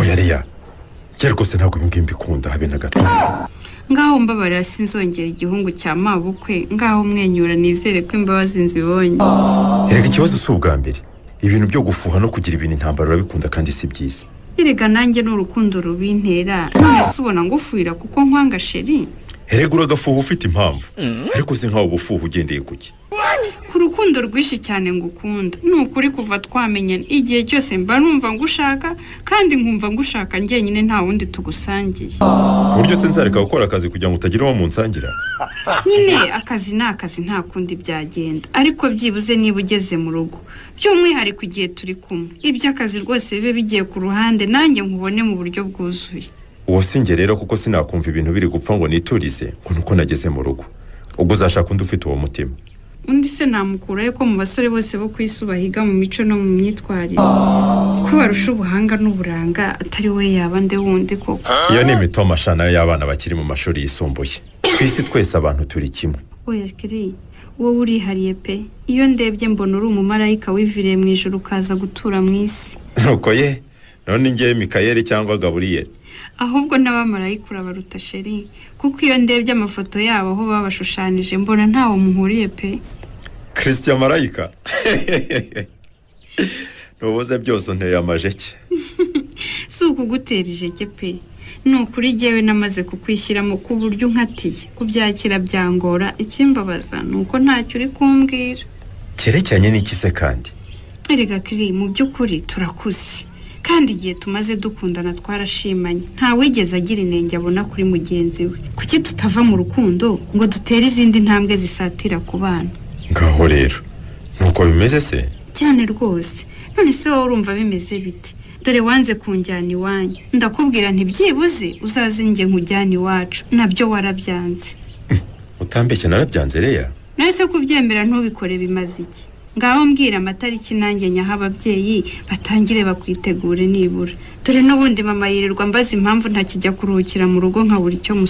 Oya Leya, njye rwose ntabwo ibi ngibi mbikunda habe na gato. Ngaho mbabarira, sinzongera igihungu cya mabukwe. Ngaho mwenyura, nizere ko imbabazi nzibonye. Erega ikibazo si ubwa mbere. Ibintu byo gufuha no kugira ibintu intambara urabikunda, kandi si byiza. Erega nanjye ni urukundo rubintera. None se ubona ngufuhira kuko nkwanga, chéri? Erega uragafuha ufite impamvu, ariko si nkawe ubufuha ugendeye kuki? Ku rukundo rwinshi cyane ngukunda. Ni ukuri, kuva twamenyana, igihe cyose mba numva ngushaka, kandi nkumva ngushaka njyenyine, nta wundi tugusangiye. Ku buryo se nzareka gukora akazi kugira ngo utagira uwo munsangira? Nyine akazi ni akazi, nta kundi byagenda, ariko byibuze niba ugeze mu rugo, by'umwihariko igihe turi kumwe, iby'akazi rwose bibe bigiye ku ruhande, nanjye nkubone mu buryo bwuzuye. Uwo si njye rero, kuko sinakumva ibintu biri gupfa ngo niturize ngo nuko nageze mu rugo. Ubwo uzashaka undi ufite uwo mutima. Undi se namukurahe, ko mu basore bose bo ku isi bahiga mu mico no mu myitwarire, ko barusha ubuhanga n'uburanga, atari we yaba nde wundi koko? Iyo ni imitoma nayo y'abana bakiri mu mashuri yisumbuye. Ku isi twese abantu turi kimwe. Oya kiri, wowe urihariye pe. Iyo ndebye mbona uri umumarayika wiviriye mu ijuru ukaza gutura mu isi. Nuko ye, none ngewe Mikayeli cyangwa Gaburiyeli? Ahubwo n'abamarayika urabaruta, chéri, kuko iyo ndebye amafoto yabo aho babashushanije, mbona ntawo muhuriye pe. Christian marayika, ntubuze byose, unteye amajeke. Si ukugutera ijeke pe, ni ukuri jyewe namaze kukwishyiramo ku buryo unkatiye kubyakira byangora. Ikimbabaza ni uko ntacyo uri kumbwira. Cyerekeranye n'iki se kandi? Erega kiri, mu by'ukuri turakuze, kandi igihe tumaze dukundana twarashimanye, ntawigeze agira inenge abona kuri mugenzi we. Kuki tutava mu rukundo ngo dutere izindi ntambwe zisatira ku bana? Ngaho rero, nuko bimeze se? Cyane rwose. None se wowe urumva bimeze bite? Dore wanze kunjyana iwanyu, ndakubwira nti byibuze uzaze njye nkujyane iwacu, nabyo warabyanze. Utambeshye, narabyanze, Leya? Nawe se kubyemera ntubikore bimaze iki? Ngaho mbwira amatariki, nanjye nyaha ababyeyi batangire bakwitegure nibura. Dore n'ubundi mama yirirwa mbaza impamvu ntakijya kuruhukira mu rugo, nkabura icyo musubiza.